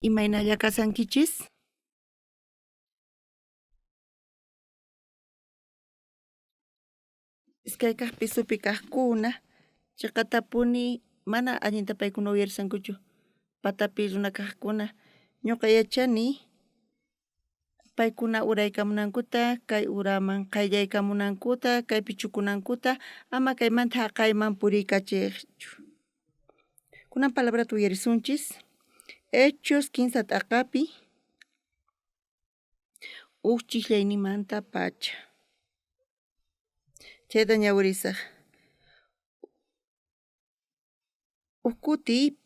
Imaynalla kashankichis? Iskay kaj pisopi kajkuna cheqatapuni mana allinta paykuna uyarishankuchu patapi runa kajkuna. Ñuqa yachani paykuna uraykamunankuta kay uraman qayllaykamunankuta kaypi chukunankuta ama kaymanta jaqayman puriykachejchu. Kunan palabrata uyarisunchis. Hechos kinsa t'aqapi uj chijllaynimanta pacha. Chayta ñawirisaj. Uj kuti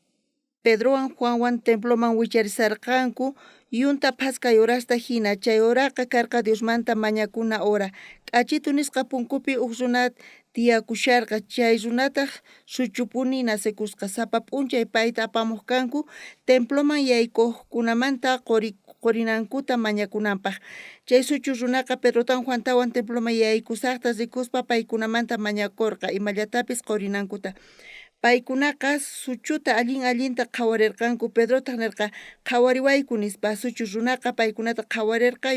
Pedrowan Juanwan temploman wicharisharqanku yunta phaskay horasta jina. Chay horaqa karqa Diosmanta mañakuna hora. K'achitu nisqa punkupi uj runa tiyakusharqa, chay runataj suchupuni nacekusqa. Sapa p'unchay payta apamoj kanku temploman yaykojkunamanta qorinankuta mañakunanpaj. Chay suchu runaqa Pedrotawan Juantawan temploman yaykusajta rikuspa paykunamanta mañakorqa imallatapis qorinankuta. Paykunaqa suchuta allin allinta qhawarerqanku. Pedrotaj nerqa, Qhawariwayku, nispa. Suchu runaqa paykunata qhawarerqa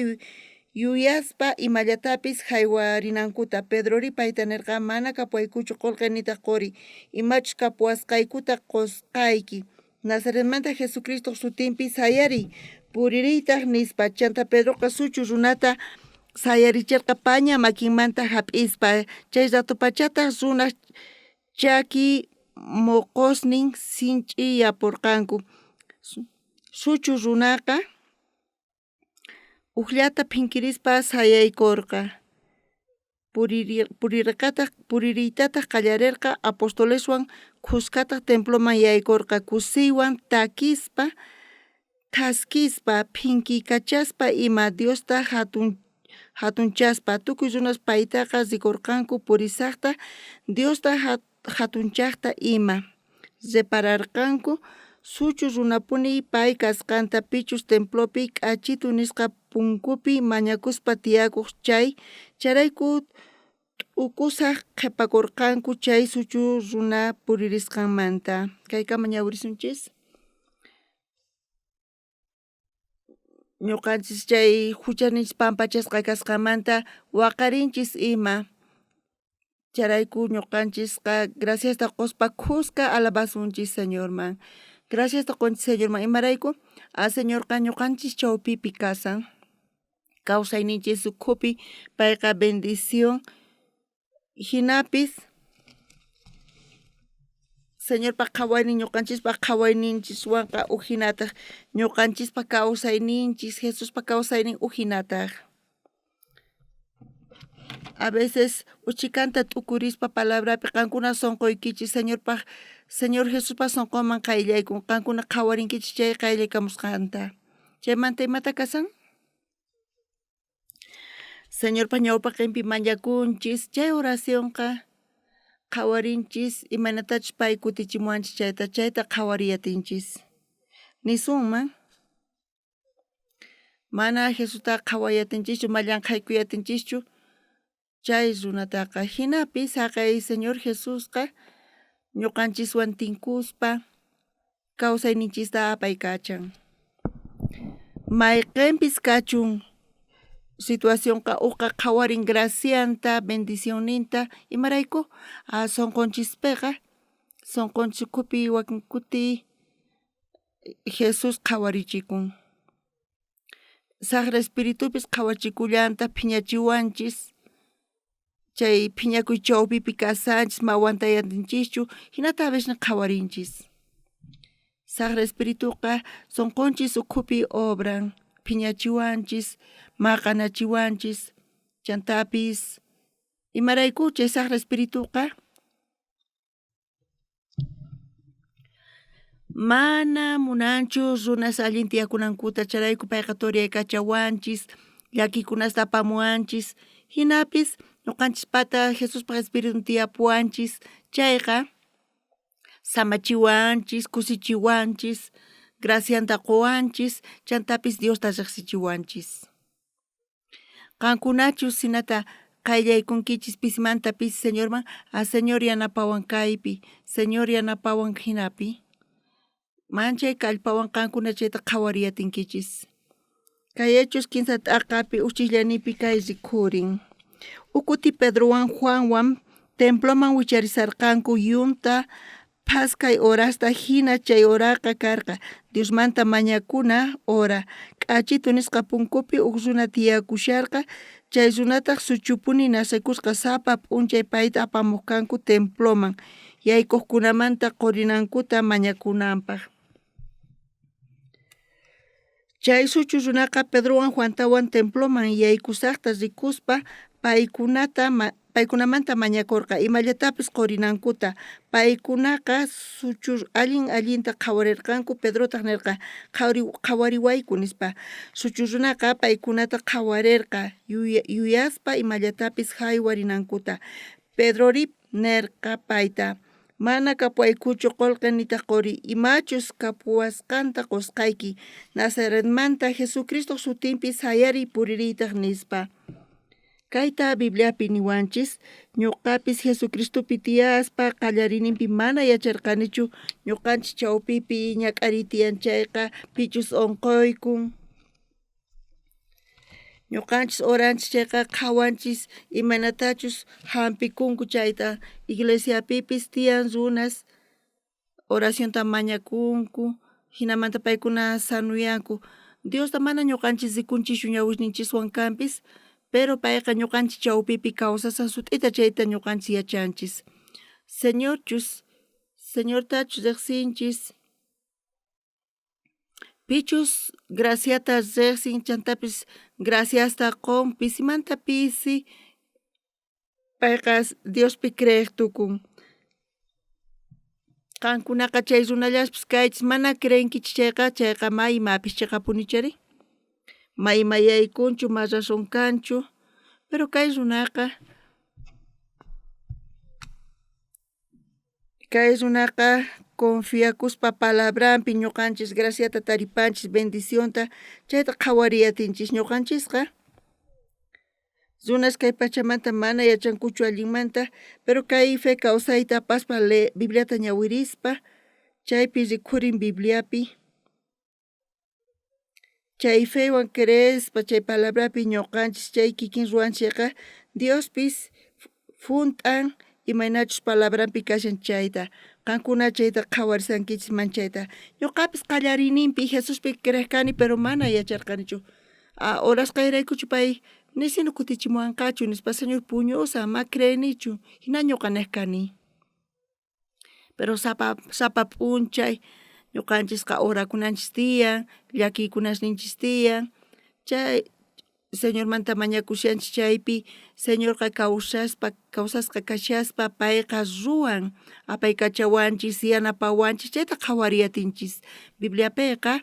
yuyaspa imallatapis jaywarinankuta. Pedrori payta nerqa, Mana kapuwaykuchu qolqe nitaj qori. Imachus kapuwasqaykuta qosqayki. Nazaretmanta Jesucristoj sutinpi sayariy, puririytaj, nispa. Chantá Pedroqa suchu runata sayaricherqa paña makinmanta jap'ispa. Chay ratopachataj runaj chaki moqosnin sinch'iyaporqanku. Suchu runaqa ujllata phinkirispa sayaykorqa. Puririytataj qallarerqa, apostoleswan khuskataj temploman yaykorqa, kusiywan takispa, thaskispa, phinkiykachaspa ima Diosta jatunchaspa. Tukuy runas paytaqa rikorqanku purisajta, Diosta jatunchajta ima. Repararqanku suchu runapuni pay kasqanta, pichus templopi K'achitu nisqa punkupi mañakuspa tiyakoj chay. Chayrayku t'ukusaj qhepakorqanku chay suchu runa puririsqanmanta. Kaykama ñawirisunchis. Ñuqanchis chay juchaninchis pampachasqa kasqanmanta waqarinchis ima. Chayrayku ñuqanchisqa graciasta quspa khuska alabasunchis Señorman. Graciasta qunchis Señorman imarayku? A Señorqa ñuqanchis chawpipi kasan. Kawsayninchis ukhupi payqa bendición Jinapis Señorpa qhawaynin ñuqanchispaq qhawayninchiswanqa uj jinataj, ñuqanchispa kawsayninchis Jesuspa kawsaynin uj jinataj. A veces uchikanta t'ukurispa palabrapi qankuna sonqoykichis Señorpaj Señor Jesuspa sonqonman qayllaykun, qankuna qhawarinkichis chay qayllaykamusqanta. Chaymanta imata kasan? Señorpa ñawpaqenpi mañakunchis, chay oracionqa qhawarinchis imaynatachus pay kutichimuwanchis chayta, chayta qhawariyatinchis. Nisunman, mana Jesustaqa qhawayatinchischu, ma llanqhaykuyatinchischu chay runataqa. Jinapis jaqay Señor Jesusqa ñuqanchiswan tinkuspa kawsayninchista apaykachan. Mayqenpis kachun situacionqa ujqa qhawarin gracianta, bendicionninta, imarayku sonqonchispeqa sonqonchis ukhupi wakin kuti Jesús qhawarichikun. Sajra espiritupis qhawachikullantaj phiñachiwanchis, chay phiñakuy chawpipi kashanchis ma aguantayatinchischu, jinata a veces qhawarinchis. Sajra espirituqa sonqonchis ukhupi obran, phiñachiwanchis, maqanachiwanchis, chantapis imarayku chay sajra espirituqa Mana munanchu runas allin tiyakunankuta, chayrayku payqa toriyaykachawanchis, llakikunasta apamuwanchis, jinapis ñuqanchispata Jesuspaj Espiritun tiyapuwanchis, chayqa samachiwanchis, kusichiwanchis, gracianta quwanchis, chantapis Diosta riqsichiwanchis. Qankunachus jinata qayllaykunkichis pisimanta pisi Señorman, ah Señor yanapawan kaypi, Señor yanapawan jinapi. Manchay kallpawan qankuna chayta qhawariyatinkichis. Kay Hechos kinsa t'aqapi uchillanipi kay rikhurin. Ukuti Pedrowan Juanwan temploman wicharisarqanku yunta phaskay horasta jina chay horaqa karqa Diosmanta mañakuna hora. K'achitu nisqa punkupi uj runa tiyakusharqa, chay runataj suchupuni nacekusqa sapa p'unchay payta apamoj kanku temploman yaykojkunamanta qorinankuta mañakunanpaj. Chay suchu runaqa Pedrowan Juantawan temploman yaykusajta rikuspa paykunata paykunamanta mañakorqa imallatapis qorinankuta. Paykunaqa suchu allin allinta qhawarerqanku, Pedrotaj nerqa, Qhawariwayku, nispa. Suchu runaqa paykunata qhawarerqa yuyaspa imallatapis jaywarinankuta. Pedrorí nerqa payta, Mana kapuwaykuchu qolqe nitaj qori, imachus kapuwasqanta qosqayki. Nazaretmanta Jesucristoj sutinpi sayariy puririytaj, nispa. Kayta Bibliapi niwanchis, Ñoqapis Jesucristopi tiyaspa qallariyninpi mana yacharqanichu ñoqanchis chawpipi ñak'ariy tiyan chayqa pichus onqoykun. Ñuqanchis oranchis chayqa qhawanchis imaynatachus jampikunku chayta, iglesiapipis tiyan runas oracionta mañakunku, jinamanta paykuna sanuyanku. Diosta mana ñuqanchis rikunchischu ñawisninchiswan kanpis, pero payqa ñuqanchis chawpipi kawsashan sut'ita chayta ñuqanchis yachanchis. Señorchus, Señortachus rejsinchis. Pichus graciata rejsin chantapis graciasta qon pisimanta pisi payqa Diospi creej tukun. Qankunaqa chay runallaspis kaychis mana creenkichis chayqa, chayqa may imapis cheqapunichari. May mayaykunchu, ma razón kanchu, pero kay runaqa Kay runaqa confiakuspa palabranpi ñuqanchis graciata taripanchis, bendicionta, chayta qhawariy atinchis ñuqanchisqa. Runas kay pachamanta mana yachankuchu allinmanta, pero kay fe kawsayta apaspa Bibliata ñawirispa, chaypi rikhurin Bibliapi. Chay fewan creespa chay palabrapi ñoqanchis chay kikin ruwanchejqa Diospis junt'an imaynachus palabranpi kashan chayta. Qankuna chayta qhawarishankichis manchayta. Ñoqapis qallariyninpi Jesuspi creej kani pero mana yacharqanichu. Orasqayraykuchu pay nisinu kutichimuwanqachu nispa Señor puñushan ma creenichu jina ñoqa nej kani. Pero sapa sapa p'unchay ñuqanchisqa orakunanchis tiyan, llakiykunasninchis tiyan, chay Señormanta mañakushanchis chaypi Señorqa kawsaspa kawsasqa kashaspa payqa ruwan, apaykachawanchis, yanapawanchis chayta qhawariyatinchis. Bibliapeqa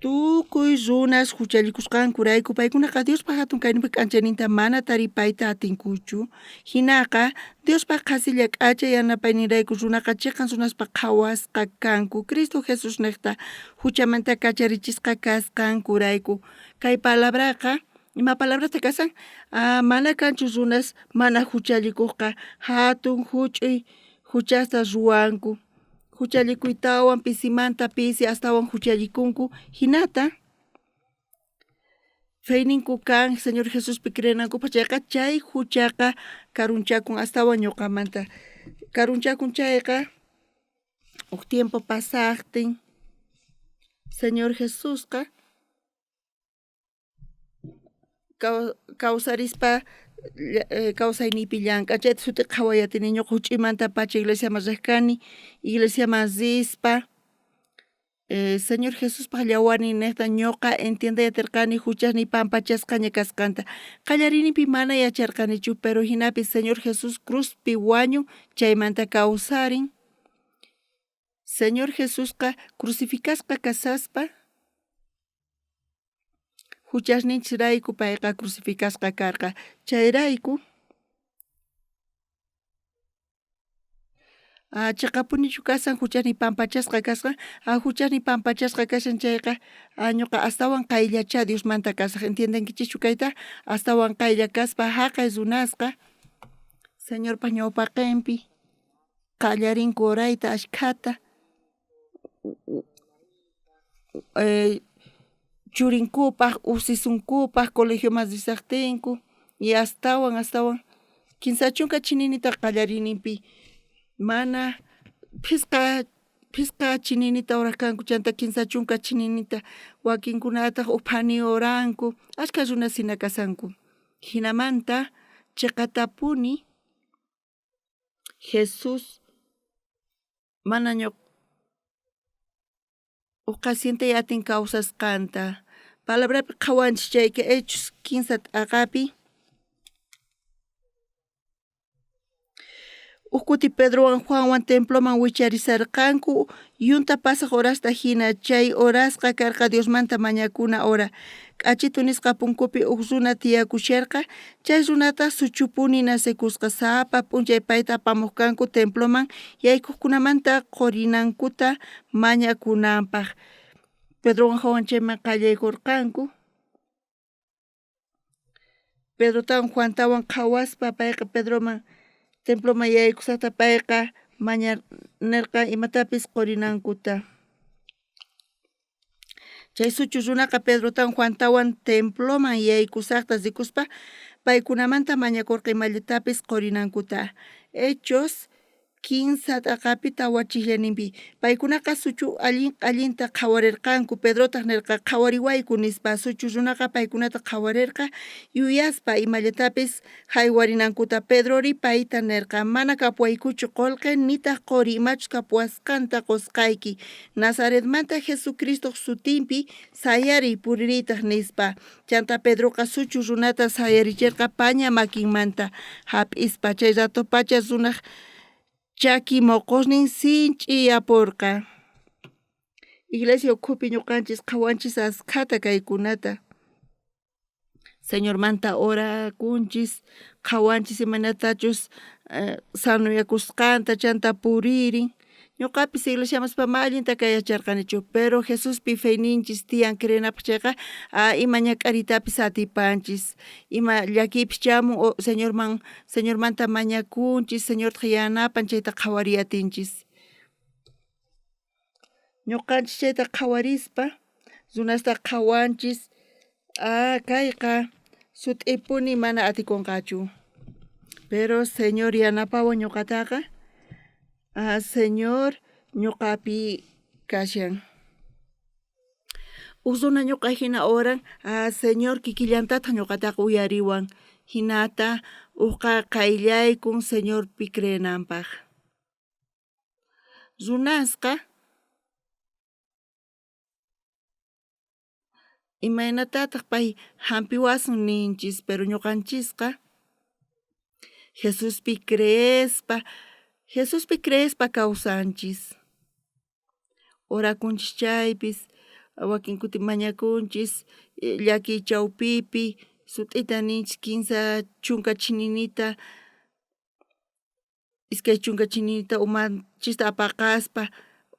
Tukuy runas juchallikusqankurayku paykunaqa Diospa jatun kayninpa k'anchayninta mana taripayta atinkuchu. Jinaqa, Diospa qhasilla k'acha yanapayninrayku runaqa cheqan runaspa qhawasqa kanku, Cristo Jesusnejta juchamanta kacharichisqa kasqankurayku. Kay palabraqa, ima palabrata kashan? Ah, mana kanchu runas mana juchallikojqa, jatun juch'uy juchasta ruwanku. Juchallikuytawan pisimanta pisi astawan juchallikunku, jinata feyninku kan Señor Jesuspi creenankupaj chayqa chay juchaqa karunchakun astawan ñoqamanta. Karunchakun chayqa uj tiempo pasajtin Señor Jesusqa Kawsarispa kawsayniypi llank'an chayta suti qhaway atini ñuqa juch'uymantapacha iglesiaman rej kani, iglesiaman rispa Señor Jesuspaj llawarninnejta ñuqa entiendey aterqani juchasniy pampachasqaña kasqanta, qallariyninpi mana yacharqanichu pero jinapis Señor Jesús cruzpi wañun chaymanta kawsarin. Señor Jesusqa crucificasqa kashaspa Juchasninchejrayku payqa crucificasqa karqa. Chayrayku cheqapunichu kashan juchasniy pampachasqa kasqan? Juchasniy pampachasqa kashan chayqa ñoqa astawan qayllachá Diosmanta kasaj. Entiendenkichischu kayta? Astawan qaylla kaspa jaqay runasqa Señorpa ñawpaqenpi qallarinku orayta ashkhata. churinkupaj, usisunkupaj colegioman rishajtinku y astawan astawan kinsa chunka chininita qallariyninpi mana phisqa phisqa chininita oraj kanku chanta kinsa chunka chininita wakinkunataj uj phani oranku ashkha runas jina kashanku jinamanta cheqatapuni Jesús mana uj sientey atin kawsasqanta palabrapi qhawanchis chayka Hechos kinsa t'aqapi Uj kuti Pedrowan Juanwan temploman wicharisharqanku yunta pasaj horasta jina, chay horasqa karqa Diosmanta mañakuna hora. K'achitu nisqa punkupi uj runa tiyakusharqa, chay runataj suchupuni nacekusqa. Sapa p'unchay payta apamoj kanku temploman yaykojkunamanta qorinankuta mañakunanpaj. Pedrowan Juanwan chayman qallaykorqanku. Pedrotawan Juantawan qhawaspa payqa Pedroman temploman yaykusajta payqa maña nerqa imatapis qorinankuta. Chay suchu runaqa Pedrotawan Juantawan temploman yaykusajta rikuspa paykunamanta mañakorqa imallatapis qorinankuta. Hechos kinsa t'aqapi tawa chijllaninpi. Paykunaqa suchu allin allinta qhawarerqanku. Pedrotaj nerqa, Qhawariwayku, nispa. Suchu runaqa paykunata qhawarerqa yuyaspa imallatapis jaywarinankuta. Pedrori payta nerqa, Mana kapuwaykuchu qolqe nitaj qori, imachus kapuwasqanta qosqayki. Nazaretmanta Jesucristoj sutinpi sayariy, puririytaj, nispa. Chantá Pedroqa suchu runata sayaricherqa paña makinmanta jap'ispa. Chay ratopacha runaj chaki moqosnin sinch'iyaporqa. Iglesia ukhupi ñoqanchis qhawanchis askhata kaykunata. Señormanta orakunchis, qhawanchis imaynatachus sanoyakusqanta chanta puririn. Ñoqapis iglesiaman rispa mana allinta kay yacharqanichu, pero Jesuspi feyninchis tiyan creenapaj chayqa ima ñak'ariytapis atipanchis, ima llakiypis chamun Señorman Señormanta mañakunchis, Señortaj yanapan chayta qhawariy atinchis. Ñoqanchis chayta qhawarispa runasta qhawanchis, kayqa sut'ipuni mana atikonqachu, pero Señor yanapawan ñoqataqa, Señor ñoqapi kashan. Uj runa ñoqa jina oran, Señor kikillantataj ñoqataqa uyariwan, jinata ujqa qayllaykun Señorpi creenanpaj. Runasqa imaynatataj pay jampiwasun ninchis, pero ñoqanchisqa Jesuspi creespa, Jesuspi creespa kawsanchis. Orakunchis chaypis, wakin kuti mañakunchis llakiy chawpipi sut'ita ninchis kinsa chunka chininita 20 chininita umanchista apaqaspa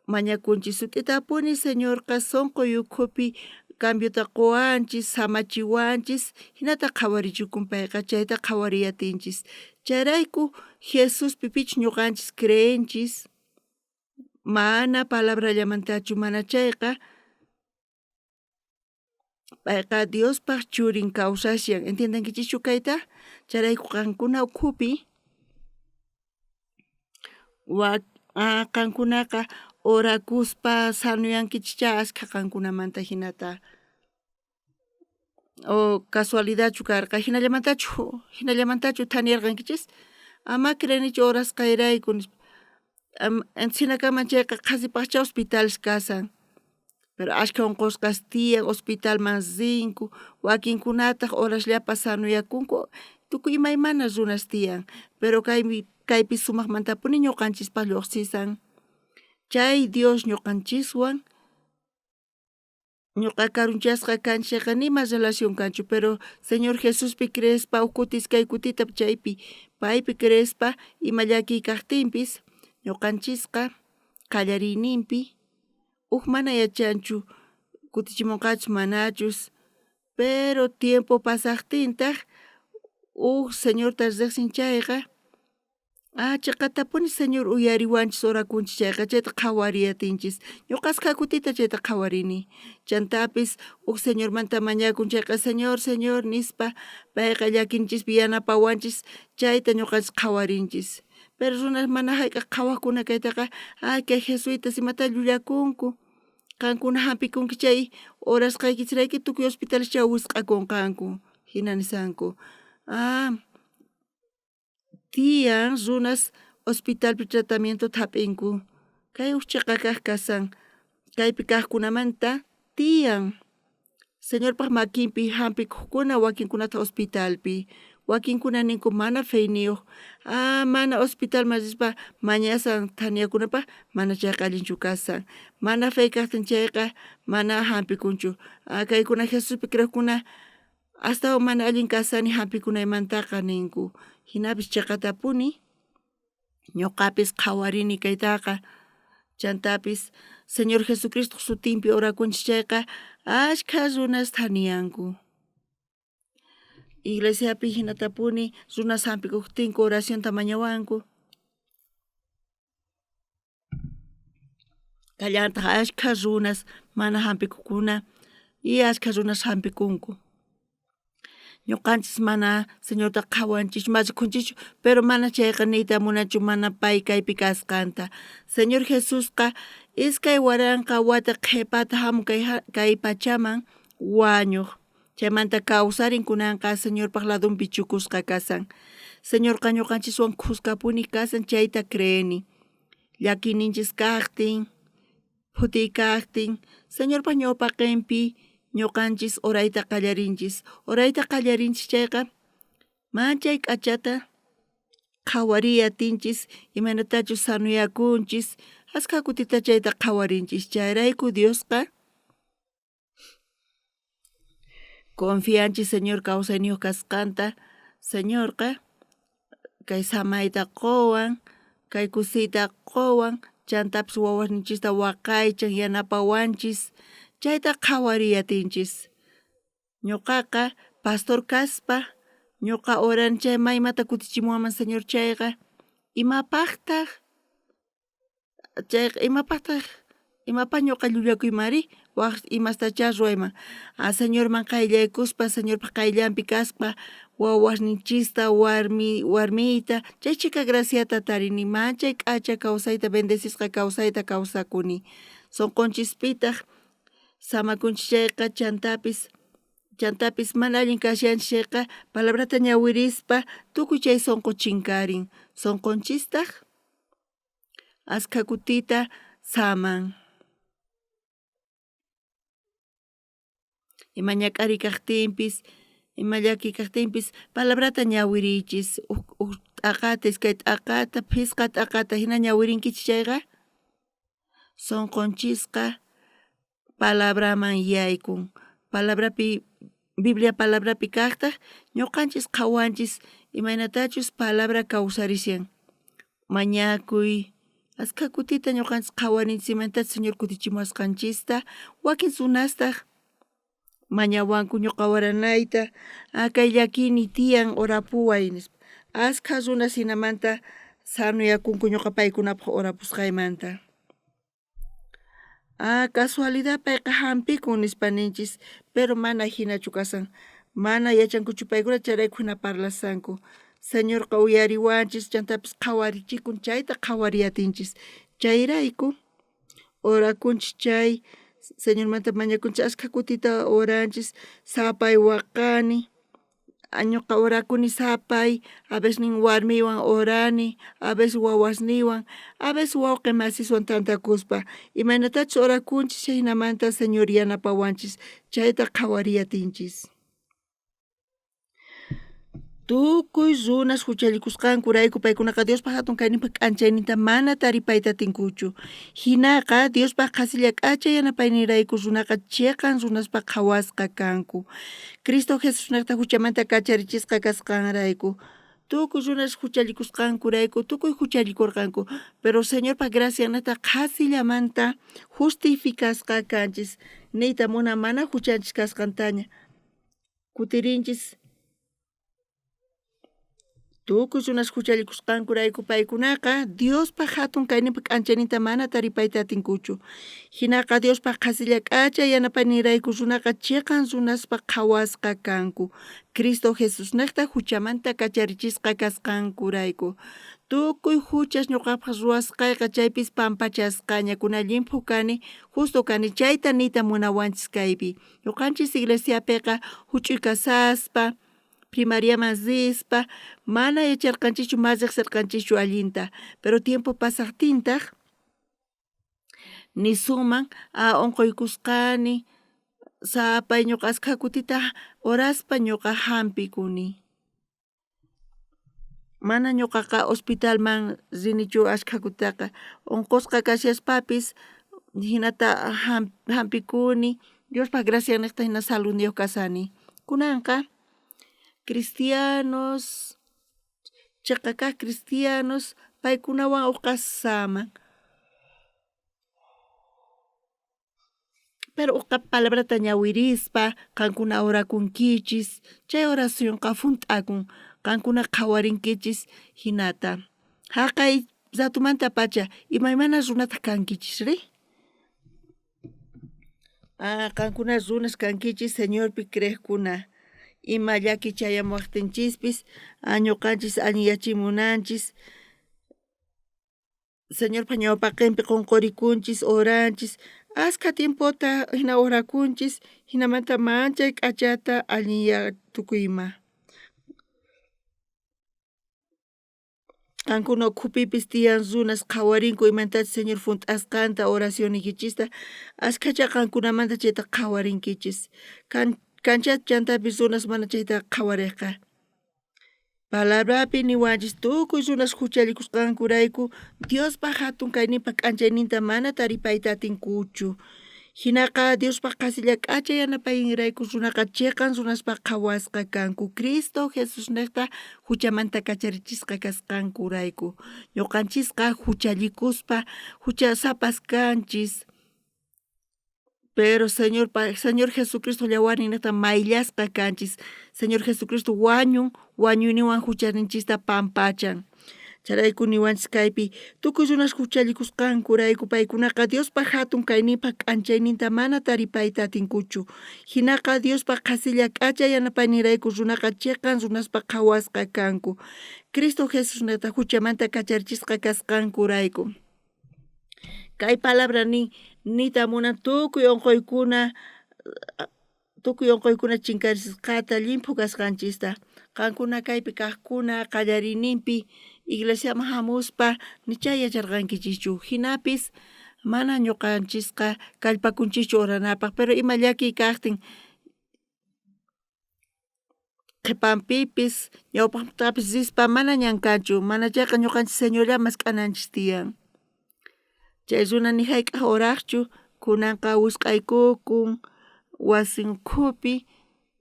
mañakunchis sut'itapuni Señorqa sonqo ukhupi cambiota qowanchis, samachiwanchis, jinata qhawarichikun payqa chayta qhawariy atinchis. Chayrayku Jesuspi pichus ñoqanchis creenchis mana palabrallamantachu mana chayqa payqa Diospaj churin kawsashan. Entiendenkichischu kayta? Chayrayku qankuna ukhupi qankunaqa orakuspa sanoyankichischá ashkha qankunamanta jinata. O casualidadchu karqa jinallamantachu jinallamantachu thaniyarqankichis? Ama creenichu orasqayrayku nispa. Jinakaman chayqa qhasipajchá hospitales kashan. Pero ashkha onqosqas tiyan hospitalman rinku, wakinkunataj horasllapa sanoyakunku, tukuy imaymana runas tiyan, pero kaypi kaypi sumajmantapuni ñoqanchispaj llojsisan chay Dios ñoqanchiswan ñoqa karunchasqa kanchis chayqa nima relación kanchu, pero Señor Jesuspi creespa uj kuti iskay kutita chaypi paypi creespa ima llakiy kajtinpis ñoqanchisqa qallariyninpi uj mana yachanchu kutichimonqachus manachus, pero tiempo pasajtintaj uj Señorta rejsin chayqa. Ah, cheqatapuni Señor uyariwanchis orakunchis chayqa, chayta qhawariy atinchis. Ñoqa askha kutita chayta qhawarini. Chantapis uj Señormanta mañakun chayqa, Señor, Señor nispa, payqa llakinchispi yanapawanchis, chayta ñoqanchis qhawarinchis. Pero runas mana jayk'aj qhawajkuna kaytaqa, ah, kay jesuitas imata llullakunku. Qankuna jampikunki chay orasqaykichisrayku tukuy hospitales chay wisq'akonqanku. Jina nisanku. Ah, tiyan runas hospitalpi tratamientota jap'inku. Kay uj cheqa kaj kasan. Kaypi kajkunamanta tiyan. Señorpaj makinpi jampikojkuna wakinkunata hospitalpi. Wakinkuna ninku mana feyniyoj. Ah, mana hospitalman rispa mañasan thaniyakunapaj mana chayqa allinchu kasan. Mana fe kajtin chayqa mana jampikunchu. Ah, kaykuna Jesuspi creejkuna astawan mana allin kasani jampikunaymantaqa ninku. Jinapis cheqatapuni ñoqapis qhawarini kaytaqa. Chantapis Señor Jesucristoj sutinpi orakunchis chayqa ashkha runas thaniyanku. Iglesiapi jinatapuni runas jampikojtinku oracionta mañawanku. Kallantaj ashkha runas mana jampikojkuna y ashkha runas jampikunku. Ñoqanchis mana Señorta qhawanchis machikhunchischu, pero mana chayqa niyta munanchu mana pay kaypi kasqanta. Señor Jesusqa 2000 wata qhepata jamun kay pachaman wañoj. Chaymanta kawsarin kunanqa Señorpaj ladonpi chukusqa kasan. Señorqa ñoqanchiswan khuskapuni kasan chayta creeni. Llakiyninchis kajtin, phutiy kajtin, Señorpaj ñawpaqenpi ñoqanchis orayta qallarinchis. Orayta qallarinchis chayqa manchay k'achata qhawariy atinchis, imaynatachus sanoyakunchis, askha kutita chayta qhawarinchis. Chayrayku Diosqa confianchis Señor kawsayniyoj kasqanta. Señorqa kay samayta qowan, kay kusiyta qowan, chantapis wawasninchista waqaychan, yanapawanchis, chayta qhawariy atinchis. Ñoqaqa pastor kaspa, ñoqa orani chay maymata kutichimuwanman Señor chayqa, imapajtaj Chayqa imapajtaj imapaj ñoqa llullakuymanri waj imastachá ruwayman. A Señorman qayllaykuspa Señorpaj qayllanpi kaspa wawasninchista warmi warmiyta chay chhika graciata tarini manchay k'acha kawsayta bendecisqa kawsayta kawsakuni. Sonqonchispitaj samakunchis chayqa chantapis chantapis mana allin kashanchis chayqa palabrata ñawirispa tukuy chay sonqo chinkarin sonqonchistaj Askha kutita saman. Ima ñak'ariy kajtinpis, ima llakiy kajtinpis palabrata ñawiriychis. Uj t'aqata, iskay t'aqata, phisqa t'aqata jina ñawirinkichis chayqa sonqonchisqa palabraman yaykun. Palabrapi Biblia palabrapi kajtaj ñoqanchis qhawanchis imaynatachus palabra kawsarishan. Mañakuy, askha kutita ñoqanchis qhawarinchis imaynatachus Señor kutichimuwasqanchista, wakin runastaj mañawanku ñoqa waranayta, ah kay llakiyniy tiyan orapuway nispa. Askha runas jinamanta sanoyakunku ñoqa paykunapaj orapusqaymanta. Ah, casualidad payqa jampikun nispa ninchis, pero mana jinachu kasan. Mana yachankuchu paykuna chayrayku jina parlasanku. Señorqa uyariwanchis chantapis qhawarichikun chayta qhawariy atinchis. Chayrayku orakunchis chay Señormanta mañakunchis askha kutita oranchis sapay waqani. Ñoqa orakuni sapay, a veces warmiywan orani, a veces wawasniywan, a veces wawqe masiswan tantakuspa. Imaynatachus orakunchis chayhinamanta Señor yanapawanchis, chayta qhawariy atinchis. Tukuy runas juchallikusqankurayku paykunaqa Diospa jatun kayninpa k'anchayninta mana taripayta atinkuchu. Jinaqa Diospa qhasilla k'acha yanapayninrayku runaqa cheqan runaspa qhawasqa kanku. Cristo Jesusnejta juchamanta kacharichisqa kasqanrayku. Tukuy runas juchallikusqankurayku tukuy juchallikorqanku, pero Señorpa graciannejta qhasillamanta justificasqa kanchis, niyta munan mana juchanchis kasqantaña. Kutirinchis. Tukuy runas juchallikusqankurayku paykunaqa Diospa jatun kayninpa k'anchayninta mana taripayta atinkuchu. Jinaqa Diospa qhasilla k'acha yanapayninrayku runaqa cheqan runaspa qhawasqa kanku, Cristo Jesusnejta juchamanta kacharichisqa kasqankurayku. Tukuy juchas ñoqapaj ruwasqayqa chaypis pampachasqaña, kuna llimphu kani, justo kani, chayta niyta munawanchis kaypi. Ñoqanchis iglesiapeqa juch'uy kasaspa, primariaman rispa, mana yacharqanchischu, mana rejserqanchischu allinta. Pero tiempo pasajtintaj nisunman, ah, onqoykusqani, sapay ñoqa askha kutita oraspa ñoqa jampikuni. Mana ñoqaqa hospitalman rinichu askha kutitaqa, onqosqa kashaspapis jinata jampikuni, Diospa graciannejta jina saludniyoj kashani. Kunanqa cristianos, cheqa kaj cristianos paykunawan ujqa saman. Pero ujqa palabrata ñawirispa qankuna orakunkichis, chay oracionqa junt'akun, qankuna qhawarinkichis jinata. Jaqay ratomantapacha imaymana runataj kankichis ri? Ah, qankuna runas kankichis Señorpi creejkuna. Ima llaki chayamuwajtinchispis, ah, ñoqanchis allinyachimunanchis. Señorpa ñawpaqenpi qonqorikunchis, oranchis, askha tiempota hina orakunchis, hinamanta manchay k'achata allinyatukuy ima. Qankuna ukhupipis tiyan runas qhawarinku imantachus Señor junt'asqanta oracionniykichista, askhacha qankunamanta chayta qhawarinkichis. Kancha chantapis runas mana chayta qhawarejqa. Palabrapi niwanchis tukuy runas juchallikusqankurayku Diospa jatun kayninpa k'anchayninta mana taripayta atinkuchu. Jinaqa Diospa qhasilla k'acha yanapayninrayku runaqa cheqan runaspa qhawasqa kanku Cristo Jesusnejta juchamanta kacharichisqa kasqankurayku. Ñoqanchisqa juchallikuspa juchasapas kanchis. Pero Señorpa, Señor Jesucristo yawarninnejta mayllasqa kanchis. Señor Jesucristo wañun, wañuyninwan juchaninchista pampachan. Chayrayku niwanchis kaypi, tukuy runas juchallikusqankurayku paykunaqa Diospa jatun kayninpa k'anchayninta mana taripayta atinkuchu. Jinaqa Diospa qhasilla k'acha yanapayninrayku runaqa cheqan runaspa qhawasqa kanku. Cristo Jesusnejta juchamanta kacharichisqa kasqankurayku. Kay palabra nin, niyta munan tukuy onqoykuna, tukuy onqoykuna chinkarisqata, llimphu kasqanchista. Qankuna kaypi kajkuna qallariyninpi iglesiaman jamuspa nichá yacharqankichischu. Jinapis mana ñoqanchisqa kallpakunchischu oranapaj, pero ima llakiy kajtin Qhepanpipis ñawpajtapis rispa mana ñan kanchu, manachayqa ñoqanchis Señorlla mask'ananchis tiyan. Chay runa ni jayk'aj orajchu, kunanqa wisq'aykukun wasin ukhupi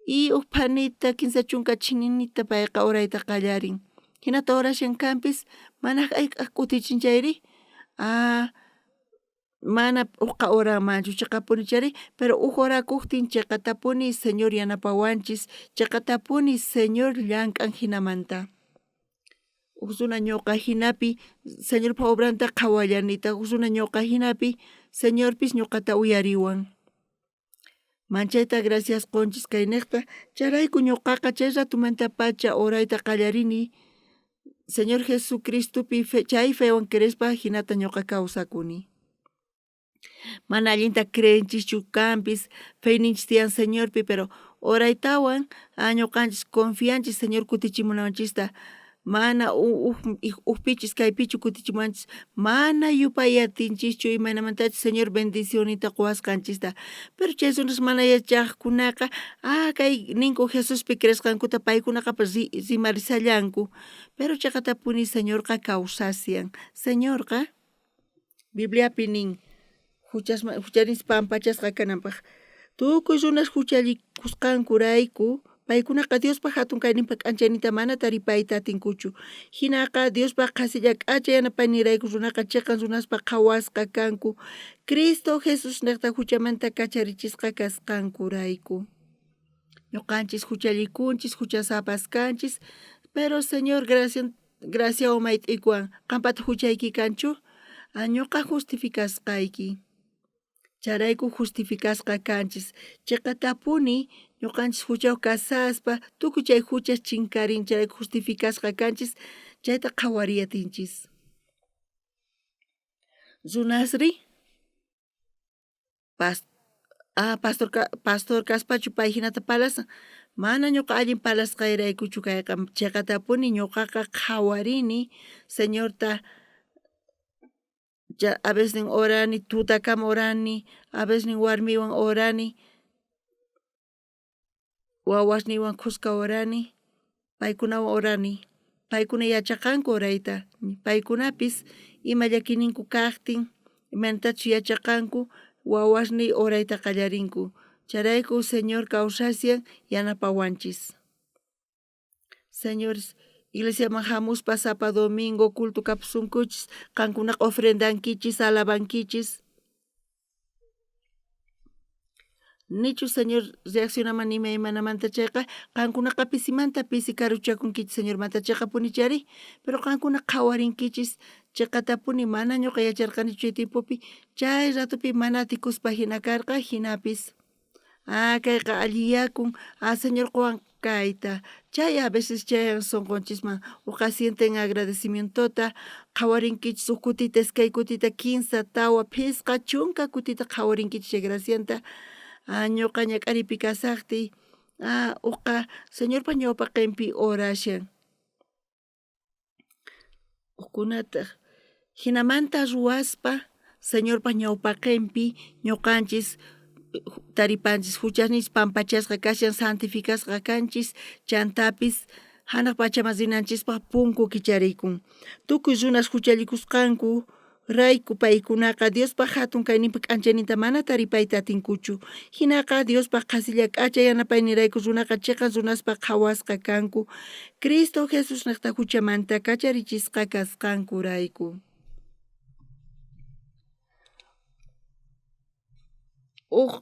y uj phanita kinsa chunka chininita payqa orayta qallarin. Jinata orashan kanpis mana jayk'aj kutichin chayri, ah mana uqa oranmanchu cheqapunichari, pero uj orakojtin cheqatapuni Señor yanapawanchis, cheqatapuni Señor llank'an jinamanta. Uj runa ñoqa jinapi Señorpa obranta qhawallanitaj, uj runa ñoqa jinapi Señorpis ñoqata uyariwan. Manchayta gracias qonchis kaynejta, chayrayku ñoqaqa chay ratomantapacha orayta qallarini Señor Jesucristopi chay fewan creespa jinata ñoqa kawsakuni. Mana allinta creenchischu kanpis, feyninchis tiyan Señorpi, pero oraytawan ñoqanchis confianchis Señor kutichimunawanchista. Mana ujpichus kaypichu kutichimuwanchis, mana yupay atinchischu imaynamantachus Señor bendicionninta qowasqanchista. Pero chay runas mana yachajkunaqa, ah, kay ninku Jesuspi creesqankuta paykunaqa rimarishallanku. Pero cheqatapuni Señorqa kawsashan. Señorqa Bibliapi nin, juchaninchis pampachasqa kananpaj. Tukuy runas juchallikusqankurayku paykunaqa Diospa jatun kayninpa k'anchayninta mana taripayta atinkuchu. Jinaqa Diospa qhasilla k'acha yanapayninrayku runaqa cheqan runaspa qhawasqa kanku, Cristo Jesusnejta juchamanta kacharichisqa kasqankurayku. Ñoqanchis juchallikunchis, juchasapas kanchis, Pero Señor gracia, graciawan mayt'ikuwan, qampata juchayki kanchu? Ñuqa justificasqayki. Chayrayku justificasqa kanchis. Cheqatapuni ñuqanchis juchayuq kasaspa tukuy chay juchas chinkarin, chayrayku justificasqa kanchis, chayta qhawariy atinchis. Runasri pas pastor pastor kaspachu pay jinata parlasan? Mana ñuqa allin parlasqayraykuchu kayqa, cheqatapuni ñuqaqa qhawarini Señorta a veces orani, tutakama orani, a veces warmiywan orani, wawasniywan khuska orani, paykunawan orani, paykuna yachaqanku orayta, paykunapis ima llakiyninku kajtin imaynatachus yachaqanku wawasniy orayta qallarinku, chayrayku Señor kawsashan yanapawanchis. Señores, iglesiaman jamuspa sapa domingo culto kapusunkuchis, qankunaqa ofrendankichis, alabankichis. Nichu Señor reaccionaman imaymanamanta chayqa, qankunaqa pisimanta pisi karuchakunkichis Señormanta cheqapuni chayri, pero qankuna qhawarinkichis cheqatapuni mana ñuqa yacharqanichu chay tiempopi, chay ratopi mana atikuspa jina karqa, jinapis ah kayqa alliyakun, ah Señor qowan kayta, chay a veces chayan sonqonchisman, uqa sienten agradecimientota, qhawarinkichis uj kutita, iskay kutita, kinsa, tawa, phisqa, chunka kutita qhawarinkichis chay gracianta, ah ñuqa ñak'ariypi kasajtiy, ah uqa Señorpa ñawpaqenpi orashan. Ujkunataj jinamanta ruwaspa Señorpa ñawpaqenpi ñuqanchis taripanchis juchasninchis pampachasqa kashan, santificasqa kanchis, chantapis janaj pachaman rinanchispaj punku kicharikun. Tukuy runas juchallikusqanku rayku paykunaqa Diospa jatun kayninpa k'anchayninta mana taripayta atinkuchu. Jinaqa Diospa qhasilla k'acha yanapaynirayku runaqa cheqan runaspa qhawasqa kanku, Cristo Jesusnejta juchamanta kacharichisqa kasqankurayku. Uj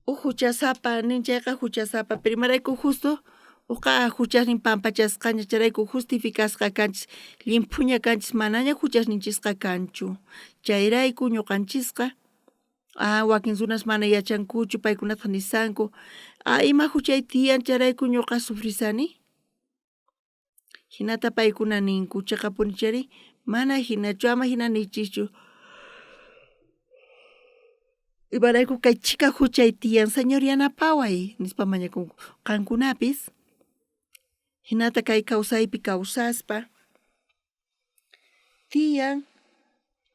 uj juchasapa nin chayqa juchasapa, pero imarayku justo uqa juchasnin pampachasqaña chayrayku justificasqa kanchis, llimphuña kanchis, manaña juchasninchisqa kanchu. Chayrayku ñuqanchisqa ah wakin runas mana yachankuchu paykunataq nisanku ah ima juchay tiyan chayrayku ñuqa sufrisani. Jinata paykuna ninku, cheqapuni chayri mana jinachu, ama jina niychischu. Imarayku kay chhika juchay tiyan, Señor yanapaway, nispa mañakunku. Qankunapis jinata kay kawsaypi kawsaspa tiyan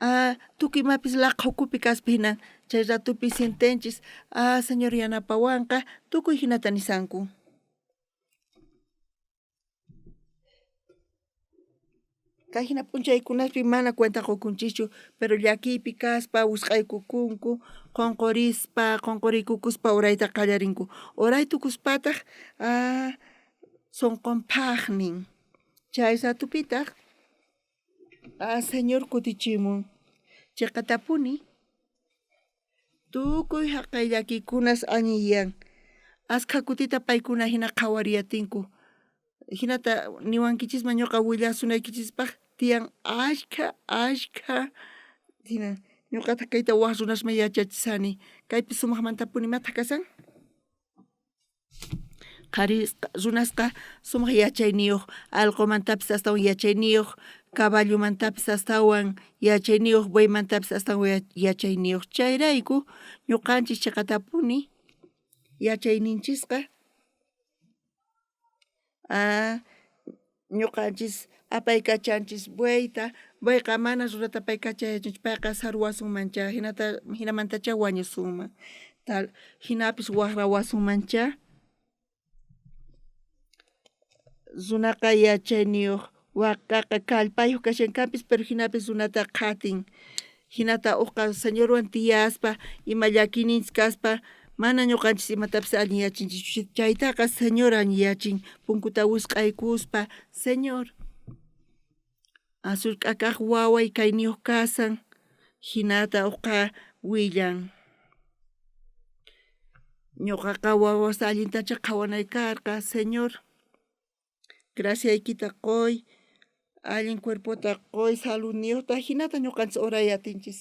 ah tukuy imapis laqha ukhupi kaspa jina chay ratopi sientenchis ah Señor yanapawanqa tukuy jinata nisanku. Kay jina p'unchaykunaspi mana cuenta qokunchischu, pero llakiypi kaspa wisq'aykukunku, qonqorispa, qonqoriykukuspa orayta qallarinku. Oray tukuspataj ah sonqon phaj nin. Chay ratopitaj ah Señor kutichimun cheqatapuni Tukuy jaqay llakiykunas añiyan. Askha kutita paykuna jina qhawariyatinku. Jinata niwankichisman ñuqa willasunaykichispaj tiyan ashkha, ashkha jina ñuqataq kayta waj runasman yachachisani. Kaypi sumajmantapuni imataq kashan? Qharisqa runasqa sumaj yachayniyoj, alqomantapis astawan yachayniyoj, caballomantapis astawan yachayniyoj, bueymantapis astawan yachayniyoj. Chayrayku ñuqanchis cheqatapuni yachayninchisqa ñuqanchis apaykachanchis bueyta, bueyqa mana runata apaykachayachinchu, payqa saruwasunmanchá, jinata jinamantachá wañusunman, tal jinapis wajrawasunmanchá. Runaqa yachayniyoj, wakaqa kallpayoj kashan kanpis pero jinapis runata qhatin. Jinata ujqa Señorwan tiyaspa ima llakiyninchis kaspa mana ñuqanchis imatapis allinyachinchikchu, chaytaqa Señor allinyachin punkuta wisq'aykuspa, Señor, sullk'a kaj waway kayniyoj kasan, jinata uqa willan. Ñuqaqa wawasta allintacha qhawanay karqa, Señor. Graciaykita qoy, allin cuerpota qoy, saludniyojta, jinata ñuqanchis oray atinchis.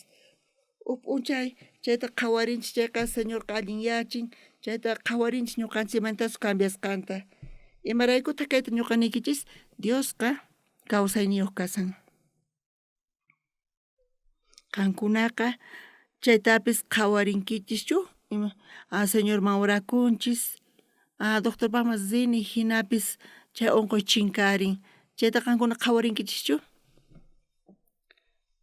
Uj p'unchay chayta qhawarinchis chayqa Señorqa allinyachin, chayta qhawarinchis ñuqanchikmantachus cambiasqanta. Imaraykutaq kayta ñuqa niykichis? Diosqa kawsayniyuq kashan. Qankunaqa chaytapis qhawarinkichikchu? Ima ah Señorman orakunchis, ah doctorpaqman rini jinapis chay unquy chinkarin, chayta qankuna qhawarinkichikchu?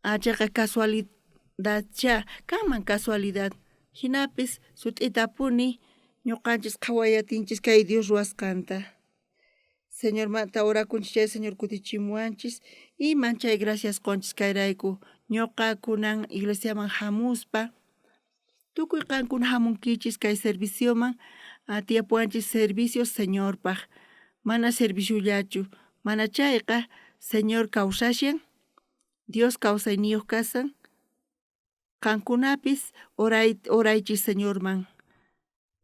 Ah chayqa casualidadchá, kanman casualidad, jinapis sut'itapuni ñuqanchis qhaway atinchis kay Dios ruwasqanta. Señormanta orakunchis chay Señor kutichimuwanchis y manchay gracias qonchis kayrayku ñoqa kunan iglesiaman hamuspa tukuy qankuna hamunkichis kay servicioman tiyapuwanchis servicio Señorpaj mana serviciollachu mana chayqa Señor kawsashan Dios kawsayniyoj kashan Qankunapis oraychis Señorman,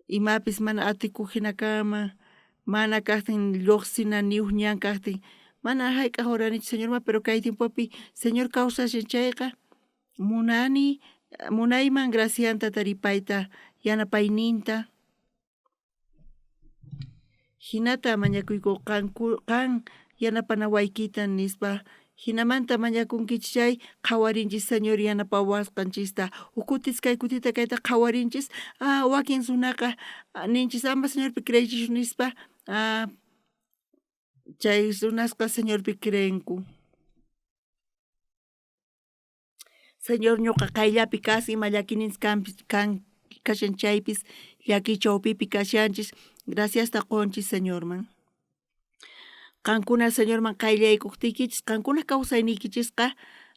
imapis mana atikoj jina kanman, mana kajtin llojsina ni uj ñan kajtin, mana jayk'aj oranichu Señorman, pero kay tiempopi Señor kawsashan chayqa munani, munayman gracianta taripayta, yanapayninta. Jinata mañakuyku qan yanapanawaykita nispa. Jinamanta mañakunkichis chay qhawarinchis Señor yanapawasqanchista. Uj kutis kay kutita kayta qhawarinchis, ah wakin runaqa ninchis ama Señorpi creeychischu nispa, ah chay runasqa Señorpi creenku. Señor ñuqa qayllapi kashan ima llakiyninchis kanpis kan kashan chaypis llakiy chawpipi kashanchis graciasta qonchis Señorman. Qankuna Señorman qayllaykojtiykichis qankuna kawsayniykichisqa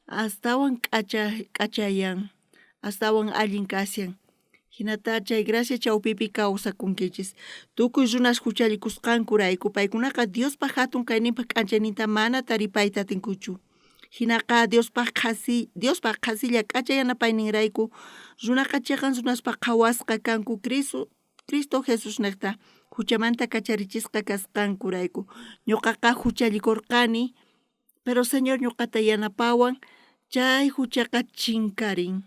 astawan k'acha k'achayan astawan allin kashan. Jinata chay gracia chawpipi kawsakunkichis. Tukuy runas juchallikusqankurayku paykunaqa Diospa jatun kayninpa k'anchayninta mana taripayta atinkuchu. Jinaqa Diospaj qhasi Diospaj qhasilla k'acha yanapayninrayku runaqa cheqan runaspaj qhawasqa kanku Cristo Cristo Jesusnejta juchamanta kacharichisqa kasqankurayku. Ñoqaqa juchallikorqani, pero Señor ñoqata yanapawan, chay juchaqa chinkarin.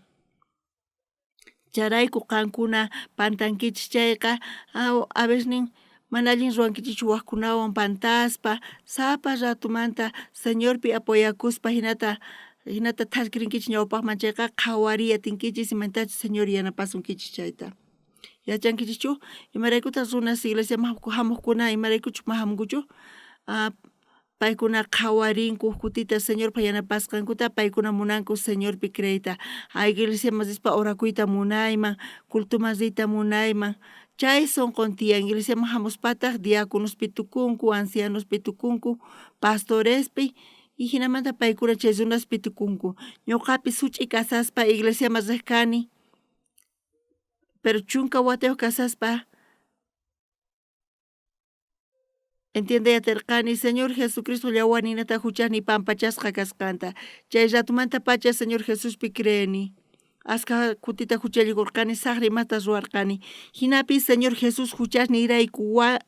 Chayrayku qankuna pantankichis chayqa a veces mana allin ruwankichischu wajkunawan pantaspa sapa ratomanta Señorpi apoyakuspa jinata jinata thaskirinkichis ñawpajman chayqa qhawariy atinkichis imatachus Señor yanapasunkichis chayta. Yachankichischu imaraykutaj runas iglesiaman jamojkuna imaraykuchus mana jamunkuchu Paykuna qhawarinku uj kutita Señorpa yanapasqankuta, paykuna munanku Señorpi creeyta. A iglesiaman rispa orakuyta munayman, cultoman riyta munayman. Chay sonqon tiyan. Iglesiaman jamuspataj diáconospi tukunku, ancianospi tukunku, pastorespi y jinamanta paykuna chay runaspi tukunku. Ñoqapis such'i kasaspa iglesiaman rej kani, pero chunka watayoj kasaspa Entiendey aterqani Señor Jesucristo llawaninata juchasniy pampachasqa kasqanta. Chay ratomantapacha Señor Jesuspi creeni. Askha kutita juchallikorqani, sajra imasta ruwarqani. Jinapis Señor Jesús juchasniyrayku wa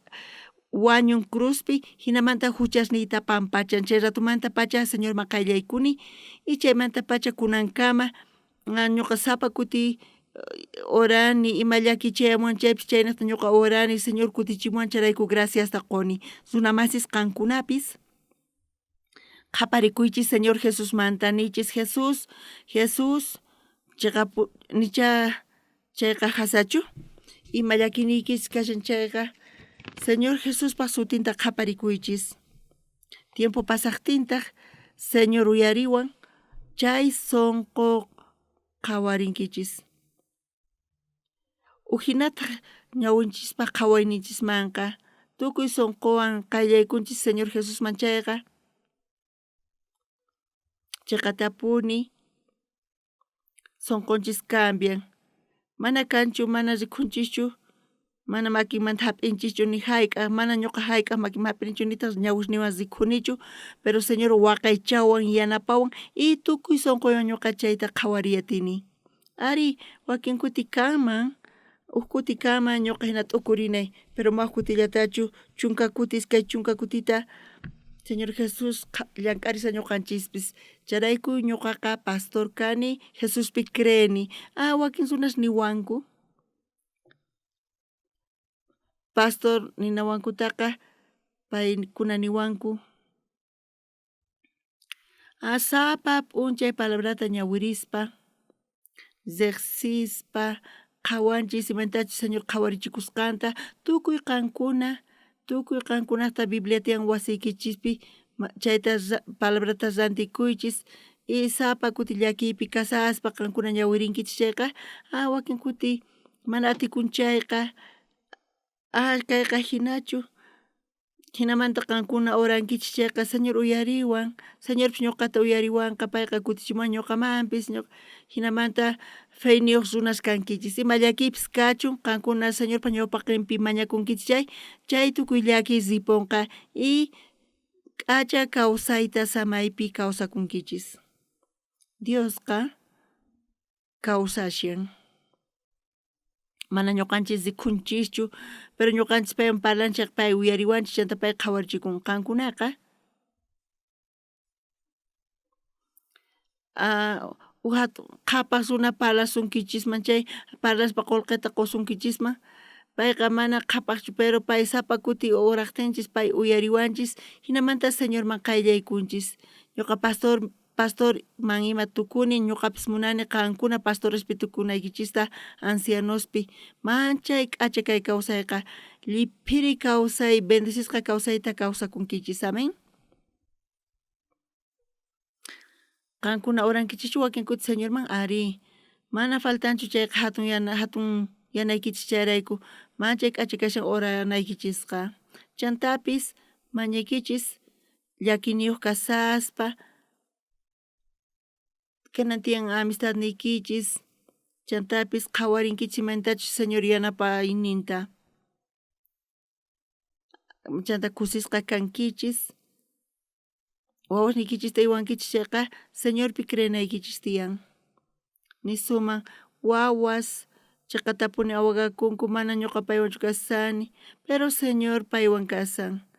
wañun cruzpi, jinamanta juchasniyta pampachan. Chay ratomantapacha Señorman qayllaykuni y chaymantapacha kunankama ñuqa sapa kuti orani ima llakiy chayamuwan chaypis chaynejta ñuqa orani Señor kutichimuwan chayrayku graciasta qoni. Runa masis qankunapis qhaparikuychis Señor Jesusmanta niychis Jesús, Jesús cheqapu nicha chayqa jasachu ima llakiyniykichis kashan chayqa Señor Jesuspa sutinta qhaparikuychis. Tiempo pasajtintaj Señor uyariwan chay sonqo qhawarinkichis. Ujinataj ñawinchispa qhawayninchismanqa tukuy sonqowan qayllaykunchis Señor Jesusman chayqa cheqatapuni sonqonchis cambian. Mana kanchu, mana rikunchischu, mana makinmanta jap'inchischu ni jayk'aj, mana ñuqa jayk'aj makinmanta jap'inichu nitaj ñawisniywan rikhunichu, pero Señor waqaychawan, yanapawan y tukuy sonqoywan ñuqa chayta qhawariy atini. Ari, wakin kuti kanman, uj kuti kanman ñuqa jina t'ukurinay, pero ma uj kutillatachu, chunka kuti, iskay chunka kutita. Señor Jesús llank'arisa ñuqanchispis. Chayrayku ñuqaqa pastor kani, Jesuspi creeni. Ah, wakin runas niwanku. Pastor ninawankutaqa paykuna niwanku. Ah, sapa p'unchay palabrata ñawirispa, rejsispa, qhawanchis imatachus Señor qhawarichikusqanta, tukuy qankuna, tukuy qankunata Biblia tiyan wasiykichispi chayta palabrata rantikuychis y sapa kuti llakiypi kasaspa qankuna ñawirinkichis chayqa, ah wakin kuti mana atikun chayqa, ah kayqa jinachu, Jinamanta qankuna orankichis chayqa Señor uyariwan, Señorpis ñoqata uyariwanqa, payqa kutichimuwan ñoqamanpis, jinamanta feyniyoj runas kankichis. Ima llakiypis kachun, qankuna Señorpa ñawpaqenpi mañakunkichis chay, chay tukuy llakiy riponqa y k'acha kawsayta samaypi kawsakunkichis. Diosqa kawsashan. Mana ñuqanchis rikunchischu, pero ñuqanchis paywan parlanchej, pay uyariwanchis, chanta pay qhawarichikun. Qankunaqa uj jatun qhapaj runa parlasunkichisman chay, parlaspa qolqeta qosunkichisman, payqa mana qhapajchu, pero pay sapa kuti orajtinchis pay uyariwanchis, jinamanta Señorman qayllaykunchis. Ñuqa pastor pastorman ima tukuni, ñuqapis munani qankuna pastorespi tukunaykichista ancianospi. Manchay k'acha kay kawsayqa, lliphiri kawsay, bendecisqa kawsayta kawsakunkichis. Amén. Qankuna orankichischu wakin kuti Señorman? Arí. Mana faltanchu chayqa jatun yana jatun yanaykichis chayrayku manchay k'acha kashan oranaykichisqa. Chantapis mañaykichis llakiyniyoj kasaspa kanan tiyan amistadniykichis, chantapis qhawarinkichis imaynatachus Señor yanapayninta. Chanta kusisqa kankichis, wawasniykichista uywankichis chayqa Señorpi creenaykichis tiyan. Nisuman wawas cheqatapuni awagakunku mana ñoqa paywanchu kasani, pero Señor paywan kasan.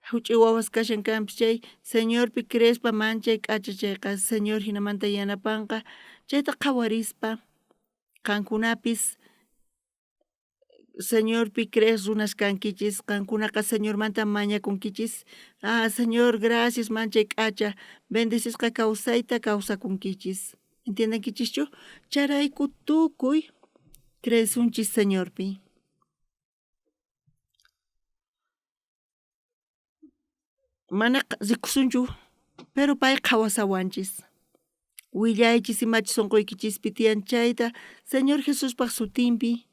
Juch'uy wawas kashan kanpis chay Señorpi creespa manchay k'acha chayqa Señor jinamanta yanapanqa chayta qhawarispa qankunapis Señorpi creej runas kankichis, qankunaqa Señormanta mañakunkichis. Ah, Señor, gracias, manchay k'acha, bendecisqa kawsayta kawsakunkichis. Entiendenkichischu? Chayrayku tukuy creesunchis Señorpi. Mana rikusunchu, pero pay qhawasawanchis. Willaychis imachus sonqoykichispi tiyan chayta Señor Jesuspaj sutinpi.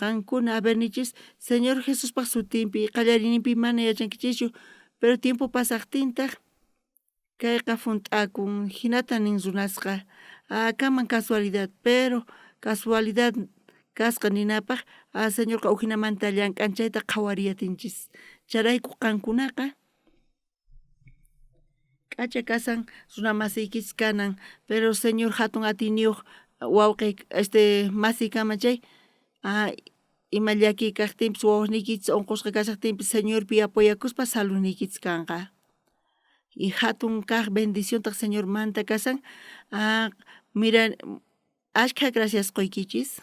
Qankuna a ver nichis Señor Jesuspaj sutinpi qallariyninpi mana yachankichischu, pero tiempo pasajtintaj kayqa junt'akun. Jinata nin runasqa, ah, kanman casualidad, pero casualidad kasqa ninapaj, ah, Señorqa ujinamanta llank'an chayta qhawariyatinchis. Chayrayku qankunaqa k'acha kasan runa masiykichis kanan, pero Señor jatun atiyniyoj wawqey este masiy kanman chay, ah, ima llakiy kajtinpis wawasniykichis onqosqa kashajtinpis Señorpi apoyakuspa saludniykichis kanqa. Y jatun kaj bendiciontaj Señormanta kashan, ah, mira, ashkha gracias qoykichis.